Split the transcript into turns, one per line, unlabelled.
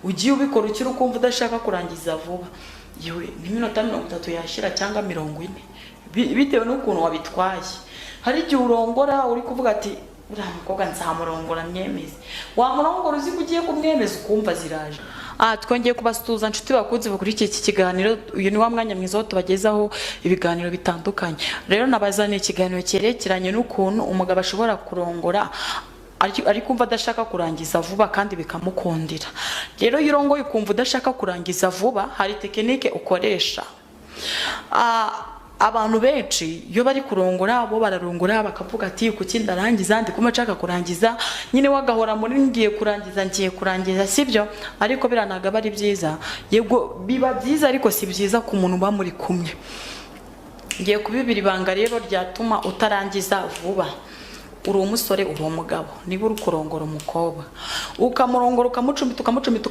Ugiye ubikora ukiri ukumva udashaka kurangiza vuba, yewe n'iminota 30 yashira cyangwa 40, bitewe n'ukuntu wabitwaye. Hari igihe urongora uri kuvuga ati: "Uriya mukobwa nzamurongora myemeze." Wamurongora uzi ko ugiye kumwemeza, ukumva ziraje. Twongeye kubasuhuza, nshuti bakunze bakurikiye iki kiganiro. Uyu ni wa mwanya mwiza aho tubagezaho ibiganiro bitandukanye. Rero nabazaniye ikiganiro cyerekeranye n'ukuntu umugabo ashobora kurongora ari kumva adashaka kurangiza vuba kandi bikamukundira. Rero iyo urongoye ukumva udashaka kurangiza vuba, hari technique ukoresha. Abantu benshi iyo bari kurongora, bo bararongora bakavuga ati: "Kuki ndarangiza? Ndi kumva nshaka kurangiza." Nyine wagahora muri "ngiye kurangiza, ngiye kurangiza", sibyo? Ariko biriya ntabwo aba ari byiza. Yego, biba byiza, ariko si byiza ku muntu uba muri kumwe. Ngiye kubibira ibanga rero ryatuma utarangiza vuba. Uri umusore, uri umugabo, niba uri kurongora umukobwa, ukamurongora, ukamucumita, ukamucumita.